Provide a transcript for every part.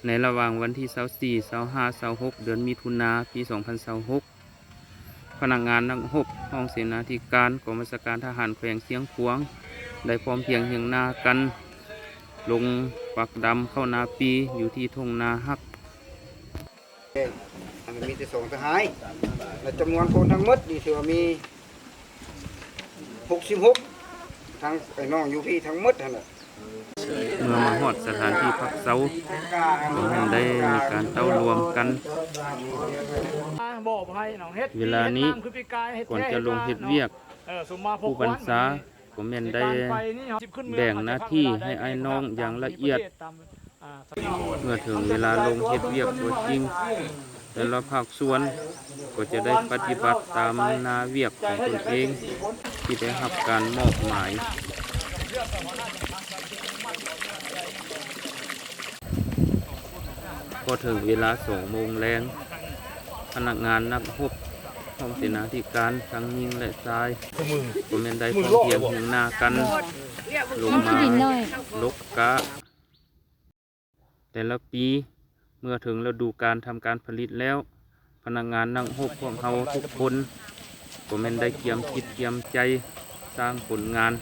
ໃນລະຫວ່າງວັນທີຊາວສີ່ ຊາວຫ້າ ຊາວຫົກ ເດືອນມິຖຸນາ ປີສອງພັນຊາວຫົກ ພະນັກງານນັກຮົບ ຫ້ອງເສນາທິການ ກອງບັນຊາການທະຫານແຂວງຊຽງຂວາງ ໄດ້ພ້ອມພຽງຮຽງໜ້າກັນ ລົງປັກດຳເຂົ້ານາປີຢູ່ທີ່ທົ່ງນາຮັກ. ອັນນີ້ມີແຕ່ສອງສະຫາຍ ແລະ ຈຳນວນຄົນທັງໝົດນີ້ຖືວ່າມີຫົກສິບຫົກ ທັງໄອ້ນ້ອງຢູ່ພີ້ທັງໝົດຫັ້ນແຫຼະ. ເມື່ອມາຮອດສະຖານທີ່ພັກເຊົາ ກໍແມ່ນໄດ້ມີການເຕົ້າລວມກັນ. ເວລານີ້ ກ່ອນຈະລົງເຮັດວຽກ ຜູ້ບັນຊາກໍແມ່ນໄດ້ແບ່ງໜ້າທີ່ໃຫ້ອ້າຍນ້ອງຢ່າງລະອຽດ. ເມື່ອເຖິງເວລາລົງເຮັດວຽກຕົວຈິງ, ແຕ່ລະພາກສ່ວນກໍຈະໄດ້ປະຕິບັດຕາມໜ້າວຽກຂອງຕົນເອງທີ່ໄດ້ຮັບການມອບໝາຍ. ພໍເຖິງເວລາສອງໂມງແລງ, ພະນັກງານນັກຮົບ ຫ້ອງເສນາທິການ ທັງຍິງ ແລະ ຊາຍ ກໍແມ່ນໄດ້ພ້ອມພຽງຮຽງໜ້າກັນ ລົງມາລົກກະ. ແຕ່ລະປີ ເມື່ອເຖິງລະດູການທຳການຜະລິດແລ້ວ, ພະນັກງານນັກຮົບພວກເຮົາທຸກຄົນ ກໍແມ່ນໄດ້ກຽມຈິດກຽມໃຈສ້າງຜົນງານ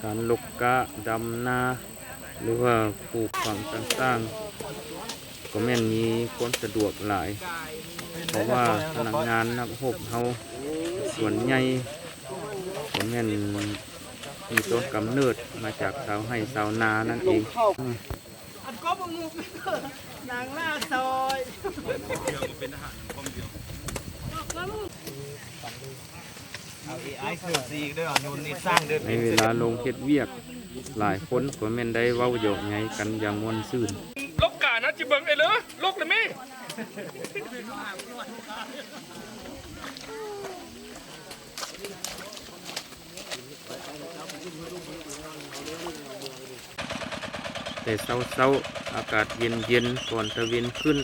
ການລົກກະ, ດຳນາ ຫຼືວ່າປູກຝັງຕ່າງໆ ກໍແມ່ນມີຄວາມສະດວກຫຼາຍ, ເພາະວ່າພະນັກງານນັກຮົບເຮົາສ່ວນໃຫຍ່ ກໍແມ່ນມີຕົ້ນກຳເນີດມາຈາກຊາວໄຮ່ຊາວນານັ້ນເອງ. ອັນກໍບໍ່ງຸບ ນາງລ່າຊອຍ ເອົາເອໄອເສີມສີເດີ ເອົາໂຍນນີ້ສ້າງເດີ ໃນເວລາລົງເຮັດວຽກ ຫຼາຍຄົນກໍແມ່ນໄດ້ເວົ້າຢອກໄຍກັນຢ່າງມ່ວນຊື່ນ. ລົກການະ ຈິເບິ່ງເອເລີ ລົກລະແມ່. ແຕ່ເຊົ້າໆ ອາກາດເຢັນໆ ກ່ອນຕາເວັນຂຶ້ນ,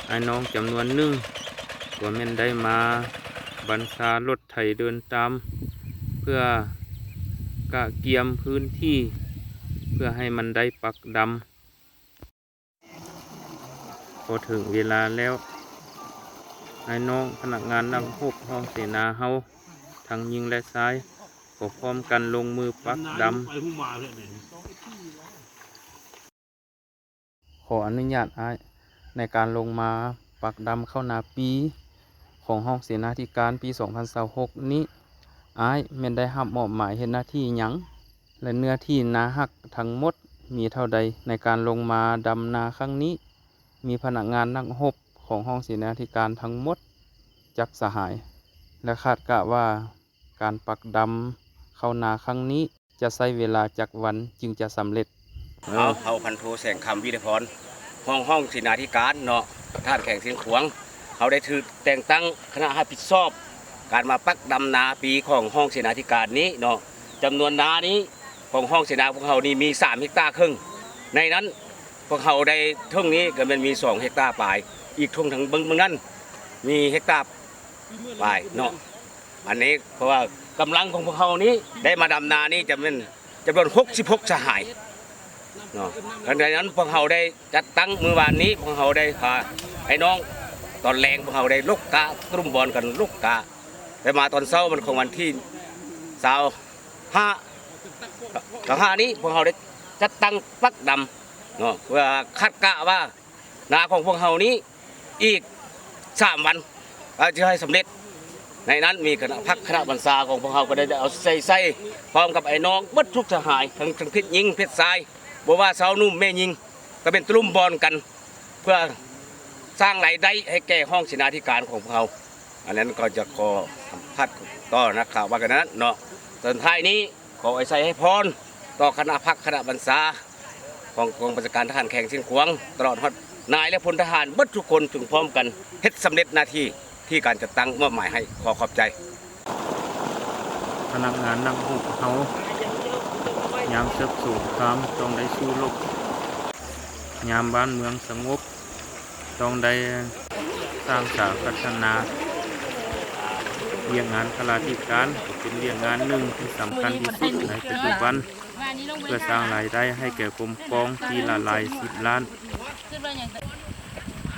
ອ້າຍນ້ອງຈຳນວນໜຶ່ງ ກໍແມ່ນໄດ້ມາບັນຊາລົດໄຖເດີນຕາມ ເພື່ອກະກຽມພື້ນທີ່ ເພື່ອໃຫ້ມັນໄດ້ປັກດຳ. ພໍເຖິງເວລາແລ້ວ, ອ້າຍນ້ອງພະນັກງານນັກຮົບຫ້ອງເສນາເຮົາ ທັງຍິງ ແລະ ຊາຍ ກໍພ້ອມກັນລົງມືປັກດຳ. ຂໍອະນຸຍາດອ້າຍ, ໃນການລົງມາປັກດຳເຂົ້ານາປີຂອງຫ້ອງເສນາທິການປີສອງພັນຊາວຫົກນີ້, ອ້າຍແມ່ນໄດ້ຮັບມອບໝາຍເຮັດໜ້າທີ່ຫຍັງ ແລະ ເນື້ອທີ່ນາຮັກທັງໝົດມີເທົ່າໃດ? ໃນການລົງມາດຳນາຄັ້ງນີ້ ມີພະນັກງານນັກຮົບຂອງຫ້ອງເສນາທິການທັງໝົດຈັກສະຫາຍ ແລະ ຄາດກະວ່າການປັກດຳເຂົ້ານາຄັ້ງນີ້ຈະໃຊ້ເວລາຈັກວັນຈຶ່ງຈະສຳເລັດ? ເຮົາ ເຮົາພັນໂທ ແສງຄຳ ວິໄລພອນ ຮອງຫ້ອງເສນາທິການເນາະ ທະຫານແຂວງຊຽງຂວາງ ເຮົາໄດ້ຖືກແຕ່ງຕັ້ງຄະນະຮັບຜິດຊອບການມາປັກດຳນາປີຂອງຫ້ອງເສນາທິການນີ້ເນາະ. ຈຳນວນນານີ້ຂອງຫ້ອງເສນາພວກເຮົານີ້ມີສາມເຮັກຕາເຄິ່ງ, ໃນນັ້ນພວກເຮົາໄດ້ເທິງນີ້ກໍແມ່ນມີສອງເຮັກຕາປາຍ, ອີກເທິງທາງເບື້ອງ ເບື້ອງນັ້ນມີເຮັກຕາປາຍເນາະ. ອັນນີ້ເພາະວ່າກຳລັງຂອງພວກເຮົານີ້ໄດ້ມາດຳນານີ້ຈະແມ່ນ ຈຳນວນຫົກສິບຫົກສະຫາຍເນາະ. ຫຼັງຈາກນັ້ນພວກເຮົາໄດ້ຈັດຕັ້ງ ມື້ວານນີ້ພວກເຮົາໄດ້ພາໄອ້ນ້ອງ ຕອນແລງພວກເຮົາໄດ້ລົກກະ ຕະລຸມບອນກັນລົກກະ, ແຕ່ມາຕອນເຊົ້າມັນຂອງວັນທີຊາວຫ້າ ຊາວຫ້ານີ້ ພວກເຮົາໄດ້ຈັດຕັ້ງປັກດຳເນາະ ເພື່ອຄາດກະວ່າ ນາຂອງພວກເຮົານີ້ອີກສາມວັນ ເຮົາຈະໃຫ້ສຳເລັດ. ໃນນັ້ນມີຄະນະພັກຄະນະບັນຊາຂອງພວກເຮົາກໍໄດ້ເອົາໃສ່ໃສ່ ພ້ອມກັບໄອ້ນ້ອງເບິດທຸກສະຫາຍ ທັງ ທັງເພດຍິງເພດຊາຍ ບໍ່ວ່າຊາວໜຸ່ມແມ່ຍິງ ກໍເປັນຕະລຸມບອນກັນ ເພື່ອສ້າງລາຍໄດ້ໃຫ້ແກ່ຫ້ອງເສນາທິການຂອງພວກເຮົາ. ອັນນັ້ນກໍຈະຂໍສຳພາດຕໍ່ນັກຂ່າວວ່າກັນນັ້ນເນາະ. ສຸດທ້າຍນີ້ ຂໍອວຍໄຊໃຫ້ພອນຕໍ່ຄະນະພັກຄະນະບັນຊາຂອງກອງບັນຊາການທະຫານແຂວງຊຽງຂວາງ ຕະຫຼອດຮອດນາຍ ແລະ ພົນທະຫານເບິດທຸກຄົນ ຈົ່ງພ້ອມກັນເຮັດສຳເລັດໜ້າທີ່ທີ່ການຈັດຕັ້ງມອບໝາຍໃຫ້. ຂໍຂອບໃຈ. ພະນັກງານນັກຮົບເຮົາ ຍາມເສິກສົງຄາມຕ້ອງໄດ້ສູ້ລົບ, ຍາມບ້ານເມືອງສະຫງົບ ຕ້ອງໄດ້ສ້າງສາພັດທະນາ. ວຽກງານຂ້າລາຊະການກໍເປັນວຽກງານໜຶ່ງທີ່ສຳຄັນທີ່ສຸດໃນປັດຈຸບັນ. ເພື່ອສ້າງລາຍໄດ້ໃຫ້ແກ່ກົມກອງປີລະຫຼາຍສິບລ້ານ.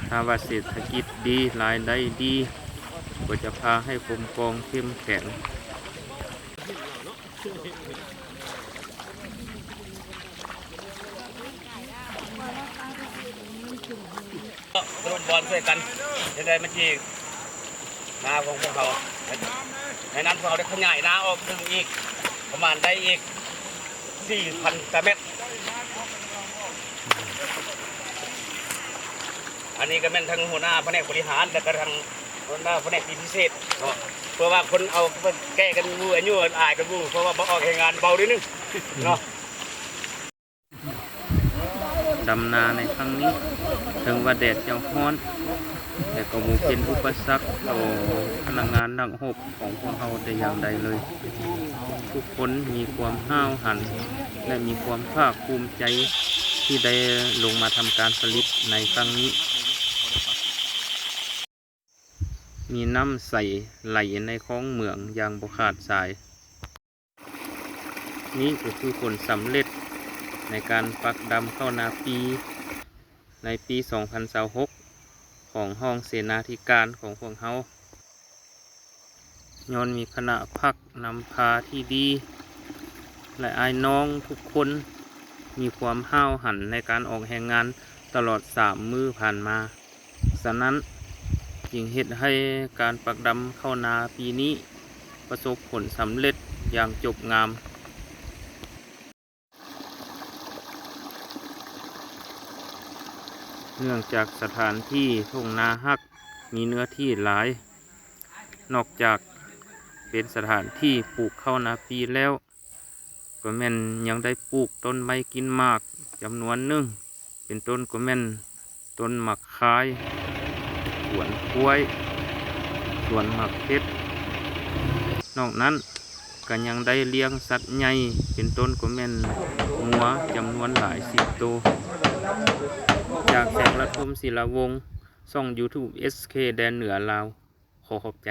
ຖ້າວ່າເສດຖະກິດດີ, ລາຍໄດ້ດີ, ກໍຈະພາໃຫ້ກົມກອງເຂັ້ມແຂງ. ລົມບອນຊ່ວຍກັນ ຈະໄດ້ມາຈີນາຂອງພວກເຮົາ. ໃນນັ້ນພວກເຮົາໄດ້ຂະຫຍາຍນາອອກຕື່ມອີກ ປະມານໄດ້ອີກສີ່ພັນຕາແມັດ. ອັນນີ້ກໍແມ່ນທັງຫົວໜ້າພະແນກບໍລິຫານ ແລະກະທັງຫົວໜ້າພະແນກປີພິເສດເນາະ ເພາະວ່າຄົນເອົາແກ້ກັນຢູ່ ອາຍຸອາຍກັນຢູ່ ເພາະວ່າບໍ່ອອກແຮງງານເບົາໜ້ອຍໜຶ່ງເນາະ. ດຳນາໃນຄັ້ງນີ້ ເຖິງວ່າແດດຈະຮ້ອນ ແຕ່ກໍບໍ່ເປັນອຸປະສັກຕໍ່ພະນັກງານນັກຮົບຂອງພວກເຮົາແຕ່ຢ່າງໃດເລີຍ. ທຸກຄົນມີຄວາມຫ້າວຫັນ ແລະ ມີຄວາມພາກພູມໃຈທີ່ໄດ້ລົງມາທຳການຜະລິດໃນຄັ້ງນີ້. ມີນ້ຳໃສໄຫຼໃນຄອງເໝືອງຢ່າງບໍ່ຂາດສາຍ. ນີ້ກໍຄືຜົນສຳເລັດໃນການປັກດຳເຂົ້ານາປີໃນປີສອງພັນຊາວຫົກ ຂອງຫ້ອງເສນາທິການຂອງພວກເຮົາ. ຍ້ອນມີຄະນະພັກນຳພາທີ່ດີ ແລະ ອ້າຍນ້ອງທຸກຄົນມີຄວາມຫ້າວຫັນໃນການອອກແຮງງານຕະຫຼອດສາມມື້ຜ່ານມາ. ສະນັ້ນຈຶ່ງເຮັດໃຫ້ການປັກດຳເຂົ້ານາປີນີ້ປະສົບຜົນສຳເລັດຢ່າງຈົບງາມ. ເນື່ອງຈາກສະຖານທີ່ທົ່ງນາຮັກມີເນື້ອທີ່ຫຼາຍ, ນອກຈາກເປັນສະຖານທີ່ປູກເຂົ້ານາປີແລ້ວ, ກໍແມ່ນຍັງໄດ້ປູກຕົ້ນໄມ້ກິນໝາກຈຳນວນໜຶ່ງ, ເປັນຕົ້ນກໍແມ່ນຕົ້ນໝາກຄາຍ, ສວນກ້ວຍ, ສວນໝາກເຜັດ. ນອກນັ້ນກໍຍັງໄດ້ລ້ຽງສັດໃຫຍ່, ເປັນຕົ້ນກໍແມ່ນງົວຈຳນວນຫຼາຍສິບໂຕ. ຈາກແຂວງລະທົ່ມ ສີລະວົງ, ຊ່ອງ YouTube ເອສເຄ ແດນເໜືອລາວ. ຂໍຂອບໃຈ.